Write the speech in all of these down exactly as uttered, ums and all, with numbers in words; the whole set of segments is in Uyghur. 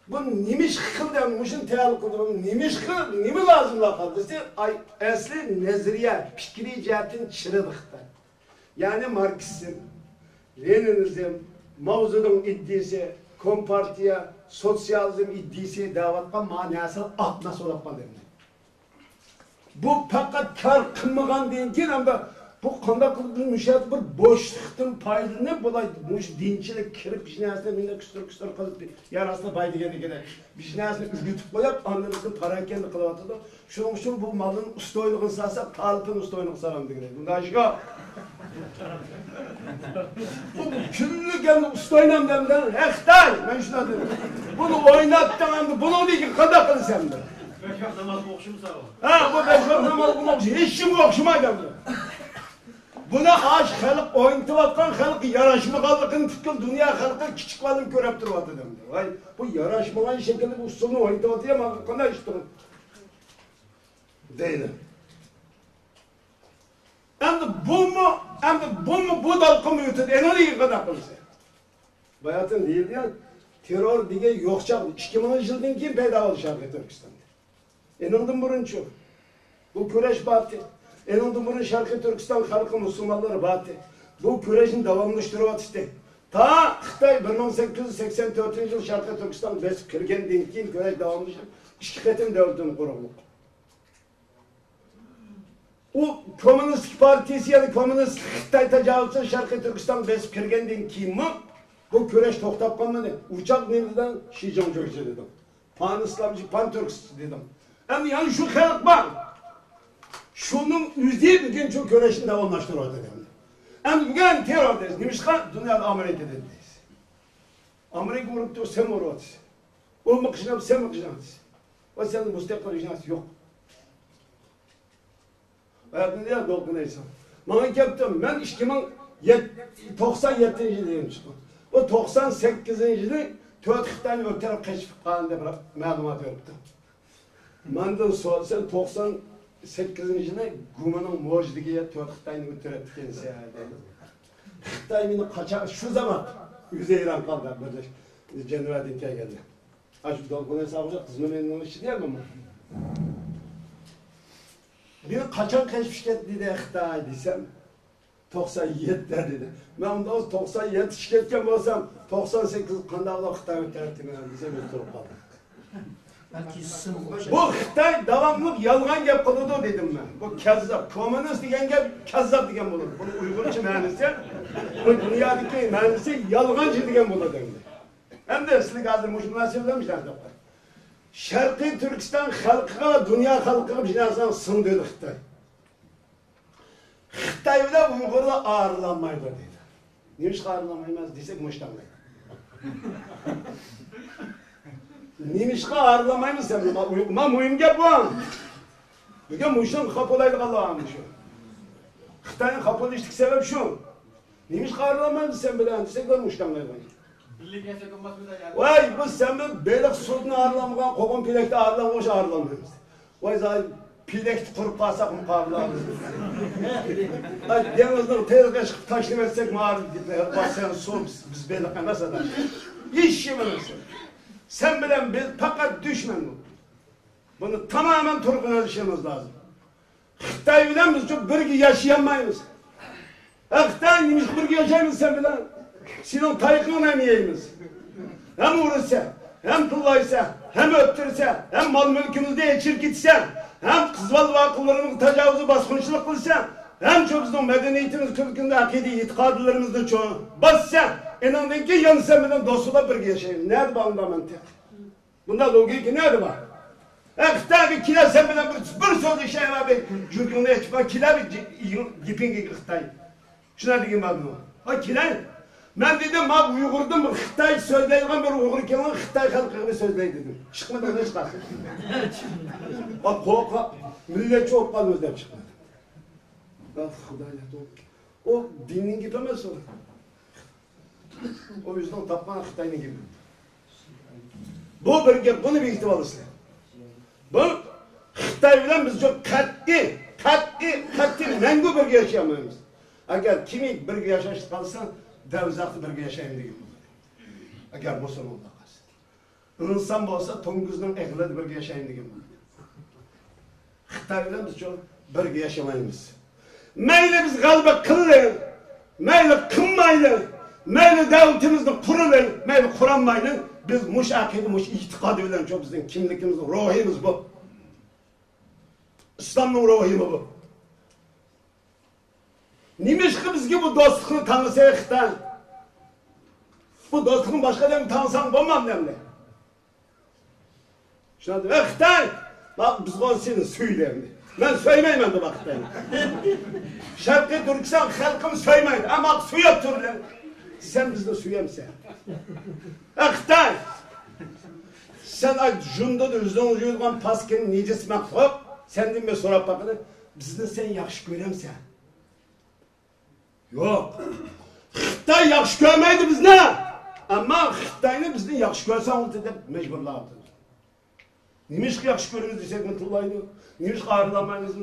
بۇ نېمىشقا قىلدى؟ مۇشۇنى تەييارلىق قىلدى. نېمىشقا، نېمە لازىملا قالدى دېسە، ئەسلى نەزەرىيە، پىكرىي جەھەتتىن چىرىدى خىتاي. يەنى ماركسىزم، لېنىنىزم، ماۋزېدۇڭ ئىدىيىسى، كومپارتىيە، سوتسىيالىزم ئىدىيىسى دەۋاتقان ما نەرسىلەر ئاتماس بولۇپ قالدى. بۇ پەقەت كار قىلمىغاندىن كېيىن، ئەمدى بۇ قانداق قىلىپ بىز مۇشۇ يەردە بىر بوشلۇقتىن پايدىلىنىپ، بۇلار مۇشۇ دىنچىلىك كىرىپ، بىر نەرسىنى مۇنداق كۈستۈر-كۈستۈر قىلىپ، يەر ئاستىدا باي دېگەن دېگىنى، بىر نەرسىنى ئۈركۈتۈپ قويۇپ، ئاندىن بىزنى پاراكەندە قىلىۋاتىدۇ. شۇنىڭ ئۈچۈن بۇ مالدىن ئۇستا ئوينىغىنى سالساق، تالىپىنى ئۇستا ئوينىغا سالامدۇ دېگىنى. بۇنداق ئىش يوق. بۇ كۈنلۈك ئەمدى ئۇستا ئوينامدۇ ئەمدى. ھەي خىتاي، مەن شۇنداق دېدىم. بۇنى ئويناتتىڭ ئەمدى، بۇنىڭدىن كېيىن قانداق قىلىسەن ئەمدى؟ بەش ۋاق ناماز ئوقۇشۇمسا؟ ھە، بۇ بەش ۋاق ناماز ئوقۇش ھېچكىمگە ئوخشىمايدۇ ئەمدى. بۇنى ئاش خەلق ئوينىتىۋاتقان، خەلققە ياراشمىغانلىقىنى پۈتكۈل دۇنيا خەلقى كىچىك بالىنى كۆرۈپ تۇرۇۋاتىدۇ ئەمدى. ۋاي، بۇ ياراشمىغان شەكىلدە بۇ ئۇسسۇلنى ئوينىتىۋاتىدۇ، ماڭا قانداق ئىش تۇرۇپ دەيدۇ. ئەمدى بۇمۇ، ئەمدى بۇمۇ، بۇ دالقۇنمۇ ئۆتىدۇ. ئەنە ئۇنى قانداق قىلىسەن؟ باياتىن دېيىلگەن تېررور دېگەن يوق چاغ ئىككى مىڭىنچى يىلدىن كېيىن پەيدا بولدى شەرقىي تۈركىستاندا. ئېنىڭدىن بۇرۇنچۇ؟ بۇ كۈرەش بارتى. ئېنىڭدىن بۇرۇن شەرقىي تۈركىستان خەلقى مۇسۇلمانلىرى بارتى. بۇ كۈرەشنى داۋاملاشتۇرۇۋاتىشتى. تا خىتاي بىر مىڭ سەككىز يۈز سەكسەن تۆتىنچى يىل شەرقىي تۈركىستانغا بېسىپ كىرگەندىن كېيىن كۈرەش داۋاملىشىپ، ئىككى قېتىم دۆلىتىنى قۇرۇقلۇق. ئۇ كوممۇنىستىك پارتىيىسى، يەنى كوممۇنىستىك خىتاي تاجاۋۇزچىلىرى شەرقىي تۈركىستانغا بېسىپ كىرگەندىن كېيىنمۇ بۇ كۈرەش توختاپ قالمىدى. ئۇ چاغ نېمە دېدىڭ؟ شى جاڭجۆجى دېدىڭ. پانئىسلامچى، پانتۈركىست دېدىڭ. ئەمدى يەنە شۇ خەلق بار. شۇنىڭ ئۆزى بۈگۈن شۇ كۈرەشنى داۋاملاشتۇرۇۋاتىدۇ ئەمدى. ئەمدى بۈگۈن تېررور دەيسىز. نېمىشقا؟ دۇنيادا ئامېرىكا دېدى دەيسىز. ئامېرىكا ئۇرۇپتۇ، سەن ئۇرۇۋاتىسەن. ئۇمۇ قىشناپ، سەنمۇ قىشناپسەن. ۋە سەن مۇستەقىل قىشناپسەن. يوق. ھاياتىڭدا يا دولقۇن ئەيسا. ماڭا كەپتۇ، مەن ئىككى مىڭ توقسان يەتتىنچى يىلى چىقتىم. ئۇ توقسان سەككىزىنچى يىلى تۆت خىتاينى ئۆتتۈرۈپ قېچىپ قالدى دەپ مەلۇمات بېرىپتۇ. مەندىن سورىسا، سەن توقسان سەككىزىنچى يىلى گۇمىنىڭ موجىدىكى تۆت خىتاينى ئۆتتۈرۈپتىكەنسەن دەيدۇ. خىتاي مېنى قاچان، شۇ زامان ئۆزى ھەيران قالدى، بىر جەنۋەدىن كەلگەندە. ئاشۇ دولقۇن ھېسابىغا قىزمىنىڭ ئىچىدە يەرمۇ؟ مېنى قاچان كەشىپ كەتتى دېدى خىتاي دېسەم، توقسان يەتتە دېدى. مەن ئۇنداق توقسان يەتتە كەتكەن بولسام، توقسان سەككىز قانداق بولۇپ خىتاي ئۆتەرتىمەن دېسەم، ئۆزى تۇرۇپ قالدى. بەلكى سىم بۇ خىتاي داۋاملىق يالغان گەپ قىلىدۇ دېدىم مەن. بۇ كەززاپ، كوممۇنىست دېگەن گەپ كەززاپ دېگەن بولىدۇ. بۇنىڭ ئۇيغۇرچە مەنىسى، بۇ دۇنيادىكى مەنىسى يالغانچى دېگەن بولىدۇ ئەمدى. ئەمدى سىلىگە ھازىر مۇشۇ مۇناسىۋەت بىلەن بىر نەرسە دەپ قوياي. شەرقىي تۈركىستان خەلقىگە ۋە دۇنيا خەلقىگە بىر نەرسىنى سىڭدۈردى خىتاي. خىتاي بىلەن ئۇيغۇرلار ئارىلانمايدۇ دەيدۇ. نېمىشقا ئارىلانمايمىز دېسەك مۇشۇنداق دەيدۇ. نېمىشقا ئارىلانمايمىز دېسەم، ما، ما مۇھىم گەپ بۇ. بۈگۈن مۇشۇنىڭغا خاپا بولايدىغانلار مۇشۇ. خىتاينىڭ خاپىلىشىدىكى سەۋەب شۇ. نېمىشقا ئارىلانمايمىز سەن بىلەن دېسەك، مۇشۇنداق دەيدۇ. ۋاي، بۇ سەن بىر بېلىق سۇدىن ئارىلانمىغان، قوغۇن پېلەكتە ئارىلانغان ئوخشاش ئارىلانمايمىز. ۋاي زاھىم، پېلەكتە قۇرۇپ قالساق مۇقابىلە. ئاي، دېڭىزنىڭ تېرىقى چىقىپ تاشلىۋەتسەك، مائارىپ باسساڭ سۇ، بىز، بىز بېلىق ئەمەس ئاداش. ھېچ ئىش ئەمەس. سەن بىلەن بىز پەقەت دۈشمەن بۇ. بۇنى تامامەن تۇرغۇزۇشىمىز لازىم. خىتاي بىلەن بىز شۇ بىرگە ياشىيالمايمىز. ھە، خىتاي، نېمىشقا بىرگە ياشايمىز سەن بىلەن؟ سېنىڭ تايىقىڭنى ھەم يەيمىز. ھەم ئۇرىسەن، ھەم تىللايسەن، ھەم ئۆلتۈرىسەن، ھەم مال-مۈلكىمىزنى ئېچىرىپ كېتىسەن، ھەم قىز بالا-ۋاقىلىرىمىزغا تاجاۋۇزى باسقۇنچىلىق قىلىسەن، ھەم شۇ بىزنىڭ مەدەنىيىتىمىز، كۈلكىمىز، ئەقىدە-ئېتىقادلىرىمىزنى چوڭ باسىسەن. ئېنىڭدىن كېيىن يەنە سەن بىلەن دوست بولاپ بىرگە ياشايمىز. نەدە بار ئۇنداق مەنتىق؟ بۇنداق لوگىكا نەدە بار؟ ھە، خىتايغا كېلە سەن بىلەن بىر، بىر سۆزلىشەي، بىر يۈرىكىڭنى ئېچىپ، كېلە بىر گېپىڭگە خىتاي. شۇنداق دېگەن بار بۇنىڭ. ھە، كېلەي. مەن دېدىم، ما ئۇيغۇردىن بىر خىتاي سۆزلەيدىغان بىر ئۇيغۇر كېلىڭ، خىتاي خەلقىگە بىر سۆزلەي دېدىم. چىقمىدى، ھېچقايسى. ھە، قورقۇپ، مىللەتچى بولۇپ قالىمىز دەپ چىقمىدى. ئاھ، خۇدايا، ئۇ دىننىڭ گېپى ئەمەس ئۇ. ئۇ ئۆزىنىڭ تاپقان خىتاينىڭ گېپى. بۇ بىر گەپ، بۇنى بېكىتىپ ئالىسىلەر. بۇ خىتاي بىلەن بىز شۇ قەتئىي، قەتئىي، قەتئىي مەڭگۈ بىرگە ياشىيالمايمىز. ئەگەر كىمى بىرگە ياشاشقا قالسا، دەۋزاختا بىرگە ياشايمەن دېگەن بولىدۇ. ئەگەر مۇسۇلمانلار قالسا. ئىنسان بولسا توڭگۇزنىڭ ئېغىلىدا بىرگە ياشايمەن دېگەن بولىدۇ. خىتاي بىلەن بىزچۇ بىرگە ياشىمايمىز. مەيلى بىز غەلىبە قىلىلى، مەيلى قىلمايلى، مەيلى دۆلىتىمىزنى قۇرۇلى، مەيلى قۇرالمايلى، بىز مۇشۇ ئەقىدە، مۇشۇ ئېتىقادى بىلەنچۇ بىزنىڭ كىملىكىمىز، روھىمىز بۇ. ئىسلامنىڭ روھىمۇ بۇ. نېمىشقا بىزگە بۇ دوستلۇقنى تاڭىسى خىتاي؟ بۇ دوستلۇقنى باشقا ئادەمگە تاڭساڭ بولمامدۇ ئەمدى؟ شۇنداق، ۋە خىتاي، باق، بىزغۇ سېنى سۆيدى ئەمدى. مەن سۆيمەيمەن دە، باق، خىتاينى. شەرقىي تۈركىستان خەلقىم سۆيمەيدۇ، ئەمما سۆيۈپ تۇرىدۇ. سەن بىزنى سۆيەمسەن؟ ۋە خىتاي، سەن ئاي جۇندىدا ئۆزۈڭ يۇيۇلغان پاسكىنى نىجىس مەخلۇق، سەندىن بىر سوراپ باقىلى، بىزنى سەن ياخشى كۆرەمسەن؟ يوق. خىتاي ياخشى كۆرمەيدۇ بىزنى. ئەمما خىتاينى بىزنى ياخشى كۆرسەڭ بولدى دەپ مەجبۇرلاۋاتىدۇ. نېمىشقا ياخشى كۆرىمىز دېسەكمۇ تىللايدۇ. نېمىشقا ئايرىلالمايمىز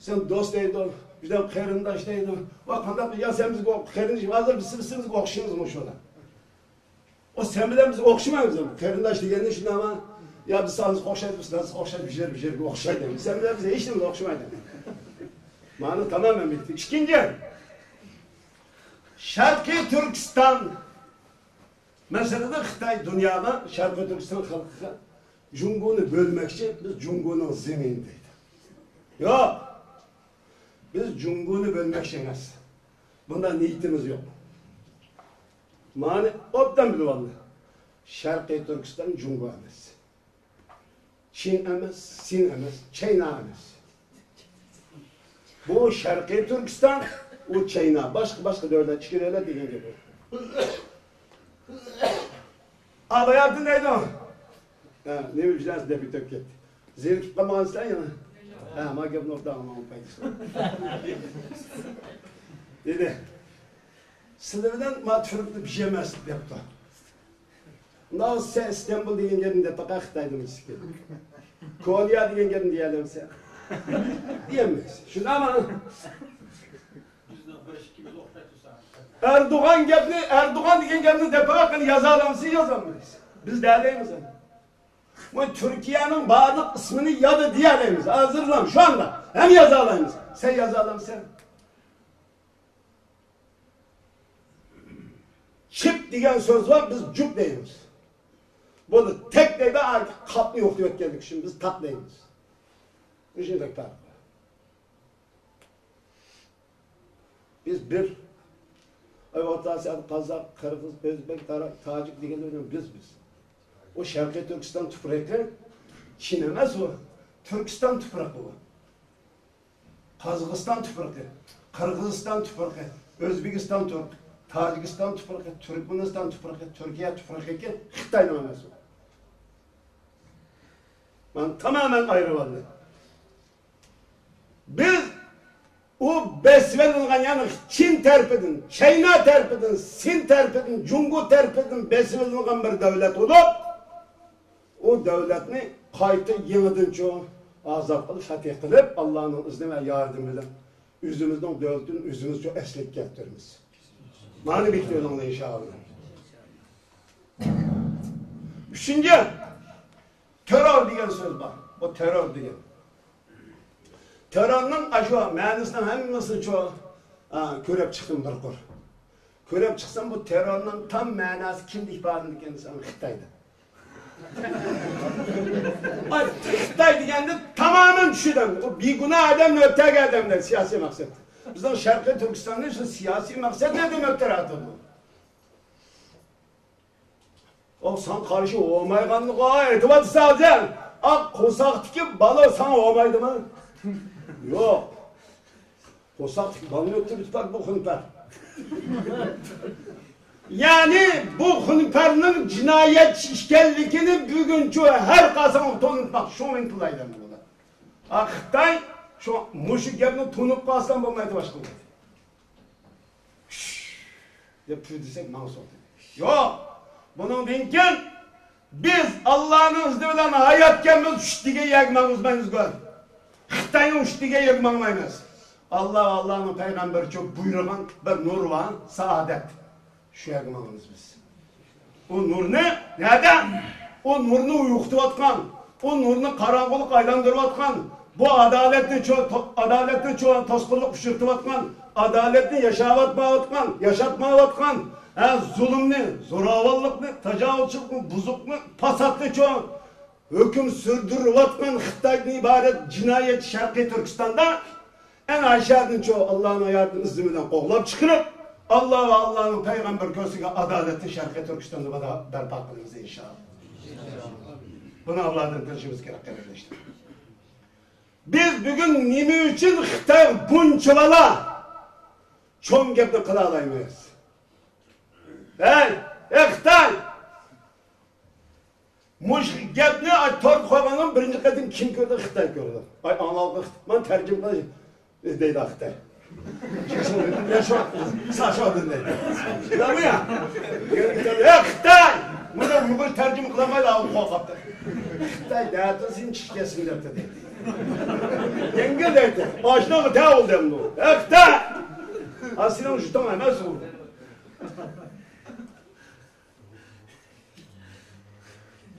دېسەم، دوست دەيدۇ، بىردەم قېرىنداش دەيدۇ. ۋە قانداق، يا سەن بىزگە قېرىنداش، ھازىر بىز بىرسىمىزگە ئوخشىمىز مۇشۇلار. ئۇ سەن بىلەن بىز ئوخشىمايمىز. قېرىنداش دېگەننى شۇنداقمۇ؟ يا بىز سانىسىغا ئوخشايدۇ، بىز سانىسىغا ئوخشايدۇ، بىر يەر، بىر يەرگە ئوخشايدۇ. سەن بىلەن بىز ھېچنېمە ئوخشىمايدۇ. مانا تامامەن بىتتى. ئىككىنچى، شەرقىي تۈركىستان مەسىلىدە خىتاي دۇنياغا شەرقىي تۈركىستان خەلقىگە جۇڭگونى بۆلمەكچى، بىز جۇڭگونىڭ زېمىنى دەيدۇ. يوق! بىز جۇڭگونى بۆلمەكچى ئەمەس. بۇنداق نىيىتىمىز يوق. مانا ئوبدان بىلىۋالدى. شەرقىي تۈركىستان جۇڭگو ئەمەس. چىن ئەمەس، سىن ئەمەس، چاينا ئەمەس. بۇ شەرقىي تۈركىستان، ئۇ چاينا. باشقا، باشقا دۆلەت، ئىككى دۆلەت دېگەن گەپ. ئاباياتىن دەيدۇ. ھە، نېمە بىلەن دەپ ئۆتۈپ كەتتى. زېرىكىپ قالمىغانسىلەر يەنە؟ ھە، ما گەپنى ئوبدان ئاڭلىغان پايدىسى يوق. دېدى. سىلەر بىلەن ما تۈركنى بىر ئەمەس دەپتۇ. مۇنداق سەن ئىستانبۇل دېگەن گەپنى دەپ باقا خىتايدىن بىرسىكى. كورېيە دېگەن گەپنى دېيەلەمسەن؟ دېيەلمەيسەن. شۇنداقمۇ؟ ئەردوغان گەپنى، ئەردوغان دېگەن گەپنى دەپ باقا، يازالامسەن، يازالمايسەن. بىز دەيەلەيمىز. بۇ تۈركىيەنىڭ بارلىق ئىسمىنى يادا دېيەلەيمىز. ھازىرلا شۇ ئاندا ھەم يازالايمىز. سەن يازالامسەن؟ چىپ دېگەن سۆز بار، بىز جۈپ دەيمىز. بۇنى تەك دەيدۇ، قاپنى يوقىتىۋەتكەنلىكى ئۈچۈن بىز تاق دەيمىز. مۇشۇنداق پەرق بار. بىز بىر. ئاي، ئورتا ئاسىيادا قازاق، قىرغىز، ئۆزبېك، تارا-، تاجىك دېگەنلەر بىز، بىز. ئۇ شەرقىي تۈركىستان تۇپرىقى، چىن ئەمەس ئۇ. تۈركىستان تۇپرىقى ئۇ. قازاقىستان تۇپرىقى، قىرغىزىستان تۇپرىقى، ئۆزبېكىستان تۇپرىقى، تاجىكىستان تۇپرىقى، تۈركمەنىستان تۇپرىقى، تۈركىيە تۇپرىقىكى خىتاينىڭ ئەمەس ئۇ. مانا تامامەن ئايرىۋالدى. بىز ئۇ بېسىۋېلىنغان، يەنى چىن تەرىپىدىن، چاينا تەرىپىدىن، سىن تەرىپىدىن، جۇڭگو تەرىپىدىن بېسىۋېلىنغان بىر دۆلەت بولۇپ، ئۇ دۆلەتنى قايتا يېڭىدىنچۇ ئازاد قىلىپ، فەتھى قىلىپ، ئاللانىڭ ئىزنى ۋە ياردىمى بىلەن ئۆزىمىزنىڭ دۆلىتىنى ئۆزىمىزچۇ ئەسلىگە كەلتۈرىمىز. مانا بېكىتىۋېلىڭلار، ئىنشائاللا. ئۈچىنچى، تېررور دېگەن سۆز بار. بۇ تېررور دېگەن. تېررورنىڭ ئاشۇ مەنىسىنىڭ ھەممىسىنى شۇ، ئا، كۆرۈپ چىقتىم بىر قۇر. كۆرۈپ چىقسام، بۇ تېررورنىڭ تام مەناسى كىمدە ئىپادىلىنىدىكەن دېسەم، خىتايدا. ئاي، خىتاي دېگەندە تامامەن چۈشىدىم. ئۇ بىگۇناھ ئادەم، ئۆتەگە ئادەملەر سىياسىي مەقسەت. بىزنىڭ شەرقىي تۈركىستاننى شۇ سىياسىي مەقسەت نەدىن ئۆتتۈرەتىدۇ؟ ئۇ ساڭا قارشى بولمايدىغانلىقىغا ئېيتىۋاتىسەن ھازىر. ئا، قورساقتىكى بالا ساڭا بولمايدىمۇ؟ يوق. قورساقتىكى بالىنى ئۆلتۈرۈپ بار بۇ خۇنپەر. يەنى بۇ خۇنپەرنىڭ جىنايەتچى ئىكەنلىكىنى بۈگۈنچۇ ھەر قايسىڭ تونۇتماق شۇ ئىنتىلايدۇ بۇلار. ئا، خىتاي شۇ مۇشۇ گەپنى تونۇپ قالسام بولمايدۇ باشقا. دەپ پۈ دېسەك ماڭا سوقتى. يوق! بۇنىڭدىن كېيىن بىز ئاللانىڭ ئىزنى بىلەن ھاياتكەنمىز، ئۈچ دېگەن يەرگە ماڭغۇزمايمىز گۆر. خىتاينىڭ ئۈچ دېگەن يەرگە ماڭمايمىز. ئاللا، ئاللانىڭ پەيغەمبىرىچە بۇيرۇغان بىر نۇر بار، سائادەت. شۇ يەرگە ماڭىمىز بىز. ئۇ نۇرنى نەدە؟ ئۇ نۇرنى ئويغىتىۋاتقان، ئۇ نۇرنى قاراڭغۇلۇققا ئايلاندۇرۇۋاتقان، بۇ ئادالەتنى چو-، تو-، ئادالەتنى چو-، توسقۇنلۇققا ئۇچرىتىۋاتقان، ئادالەتنى ياشاۋاتمايۋاتقان، ياشاتمايۋاتقان، ھە، زۇلۇمنى، زوراۋانلىقنى، تاجاۋۇزچىلىقنى، بۇزۇقنى، پاساتنى چو-، ھۆكۈم سۈردۈرۈۋاتقان خىتايدىن ئىبارەت جىنايەتچى شەرقىي تۈركىستاندا ئەنە ئاشۇ يەردىن چو ئاللانىڭ ياردىمى ئىززىتى بىلەن قوغلاپ چىقىرىپ، ئاللا ۋە ئاللانىڭ پەيغەمبىرى كۆرسىتىدىغان ئادالەتنى شەرقىي تۈركىستاندا بەرپا قىلىمىز ئىنشائاللا. بۇنى ئاللادىن تىلىشىمىز كېرەك، قېرىنداشلار. بىز بۈگۈن نېمە ئۈچۈن خىتايغا بۇنچىۋالا چوڭ گەپنى قىلالايمىز؟ ھەي، ئەي خىتاي! مۇشۇ گەپنى، ئاي، تورغا قويغاندىن بىرىنچى قېتىم كىم كۆردى؟ خىتاي كۆردى. ئاي، ئاڭلىغان، مانا تەرجىمە قىلىش دەيدۇ خىتاي. ساشادىن دەيدۇ. شۇنداقمۇ يا؟ ئەي خىتاي! مۇنى ئۇيغۇر تەرجىمە قىلالمايدۇ، ئاۋۇ قورقۇپتۇ. خىتاي دەتۇ سېنىڭ چىشكەسىڭ دەپتۇ دەيدۇ. يەڭگىل دەيدۇ. ئاشۇنىڭغا دەۋول دەمدۇ. ئەي خىتاي! ئا، سېنىڭ جۇتۇڭ ئەمەس ئۇ.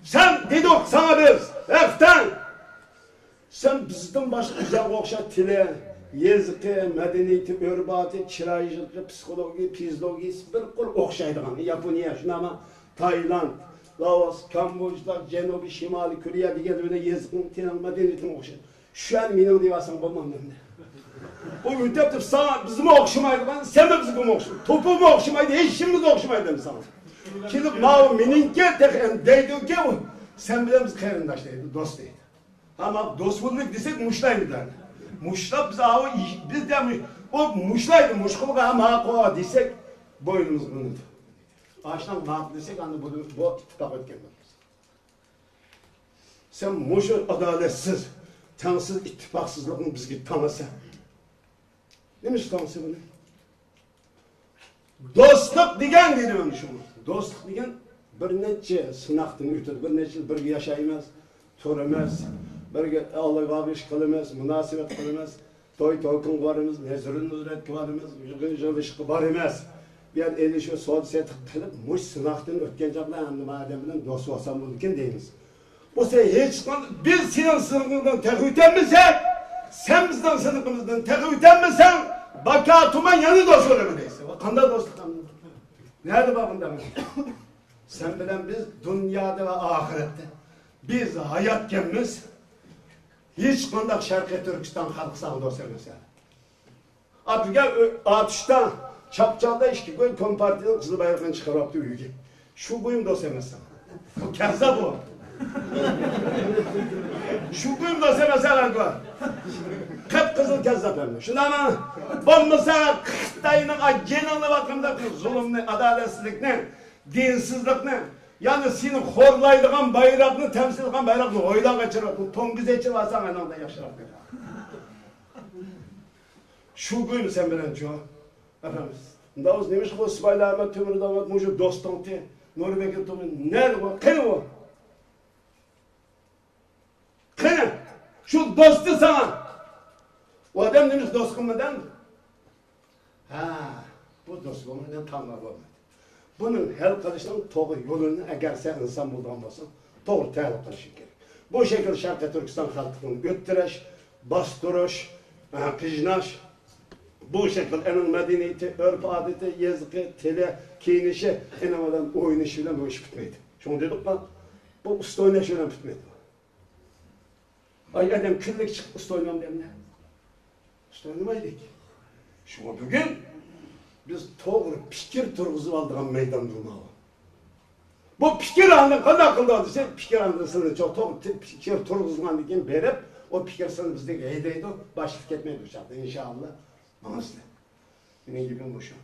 سەن دېدۇق ساڭا بىز، ئەختەن! سەن بىزدىن باشقا بىزگە ئوخشاش تىلى، يېزىقى، مەدەنىيىتى، ئۆرپ-ئادىتى، چىرايلىقى، پسىخولوگىيە، فىزىولوگىيىسى بىر قۇر ئوخشايدىغان. ياپونىيە، شۇنداقمۇ؟ تايلاند، لائوس، كامبودژا، جەنۇبىي، شىمالىي كورېيە دېگەنلەر بىلەن يېزىقىڭ، تىلىڭ، مەدەنىيىتىڭ ئوخشايدۇ. شۇ يەرنى مېنىڭ دېۋەرسەڭ بولمامدۇ ئەمدى؟ ئۇ ئۆتۈپ ساڭا بىزمۇ ئوخشىمايدىغان، سەنمۇ بىزگىمۇ ئوخشىمايدۇ، توپۇمۇ ئوخشىمايدۇ، ھېچ نېمىمىز ئوخشىمايدۇ ئەمدى ساڭا. كېلىپ ماۋۇ مېنىڭكى تېخى ئەمدى دەيدۇكى ئۇ، سەن بىلەن بىز قېرىنداش دەيدۇ، دوست دەيدۇ. ئەمما دوست بولدۇق دېسەك مۇشۇلار بىلەن. مۇشۇلار بىز ئاۋۇ، بىز دە مۇ-، ئۇ مۇشۇلار ئىدى، مۇشۇ قىلغان ماقۇل دېسەك بوينىمىز مىنىدۇ. ئاشۇنداق ماقۇل دېسەك ئاندىن بۇ، بۇ ئىتتىپاق ئۆتكەن بولىمىز. سەن مۇشۇ ئادالەتسىز، تەڭسىز ئىتتىپاقسىزلىقنى بىزگە تاڭىسەن. نېمىشقا تاڭىسەن بۇنى؟ دوستلۇق دېگەن دېدىم ئەمدى شۇڭا. دوستلۇق دېگەن بىر نەچچە سىناقتىن ئۆتىدۇ. بىر نەچچە يىل بىرگە ياشايمىز، تۇرىمىز، بىرگە ئالاقە ئىش قىلىمىز، مۇناسىۋەت قىلىمىز. توي توكۇنغا بارىمىز، نەزىرۇ نۇزرەتكە بارىمىز، يىغىن يىغىلىشقا بارىمىز. بۇ يەردە ئېلىشىش، سودا سېتىق قىلىپ، مۇشۇ سىناقتىن ئۆتكەن چاغدا ئەمدى ما ئادەم بىلەن دوست بولسام بولىدىكەن دەيمىز. بولسا ھېچقانداق، بىز سېنىڭ سىنىقىڭدىن تېخى ئۆتەلمىسەك، سەن بىزنىڭ سىنىقىمىزدىن تېخى ئۆتەلمىسەڭ، باكاتۇمان يەنە دوست بولىمىز دەيسەن. قانداق دوستلۇق ئەمدى؟ نەدە بار بۇنداق؟ سەن بىلەن بىز دۇنيادا ۋە ئاخىرەتتە بىز ھاياتكەنمىز، ھېچقانداق شەرقىي تۈركىستان خەلقى ساڭا دوست ئەمەس. ئاتىگە ئاتۇشتا چاپچالدا ئىككى كۈن كومپارتىيىنىڭ قىزىل بايرىقىنى چىقىرىۋاپتۇ ئۆيگە. شۇ گۇيۇم دوست ئەمەس ساڭا. بۇ كەززاپ بۇ. شۇ گۇيۇم دوست ئەمەس ساڭا. قىپقىزىل كەززاپ ئەمدى. شۇنداقمۇ؟ بولمىسا خىتاينىڭ جېنىڭنى باققاندا زۇلۇمنى، ئادالەتسىزلىكنى، دىنسىزلىقنى، يەنى سېنى خورلايدىغان بايراقنى، تەمسىل قىلغان بايراقنى ھويلاغا چىراپ، توڭگۇز ئېچىپ ئالساڭ ئاناڭدىن ياخشىراق. شۇ گۇيۇم سەن بىلەن چۇ، ئەپەندىم. داۋۇز نېمىشقا بۇ سىپايىلەر ئەمەت تۆمۈر داۋۇت مۇشۇ دوستۇڭتى، نۇربەكرى تۇمۇ نەدە بۇ؟ قېنى بۇ؟ قېنى؟ شۇ دوستى ساڭا. ئۇ ئادەم نېمىشقا دوست قىلمىدىڭ؟ ھە، بۇ دوست بولمىدى، تاڭلار بولمىدى. بۇنىڭ ھەل قىلىشنىڭ توغرا يولىنى ئەگەر سەن ئىنسان بولىدىغان بولساڭ، توغرا تەلەپ قىلىشىڭ كېرەك. بۇ شەكىل شەرقىي تۈركىستان خەلقىنى ئۆتتۈرۈش، باستۇرۇش، ھە، قىيناش. بۇ شەكىل ئېنىڭ مەدەنىيىتى، ئۆرپ-ئادىتى، يېزىقى، تىلى، كىيىنىشى، ئېنىڭ بىلەن ئوينىشى بىلەن بۇ ئىش پۈتمەيدۇ. شۇڭا دېدۇققۇ، بۇ ئۇستا ئويناش بىلەن پۈتمەيدۇ. ئاي، ئادەم كۈنلۈك چىقىپ ئۇستا ئوينامدۇ ئەمدى؟ ئۇستا ئوينىمايدۇ. شۇڭا بۈگۈن بىز توغرا پىكىر تۇرغۇزۇۋالىدىغان مەيداندۇر ماۋۇ. بۇ پىكىر ئاندىن قانداق قىلىدۇ دېسە، پىكىر ئاندىن سىلىنى چوڭ توغرا تى-، پىكىر تۇرغۇزغاندىن كېيىن بېرىپ، ئۇ پىكىر سىلىنى بىزدىن ھەيدەيدۇ، باشلىق كەتمەيدۇ ئۇ چاغدا، ئىنشائاللا. ماڭىسىلەر. مېنىڭ گېپىم مۇشۇ.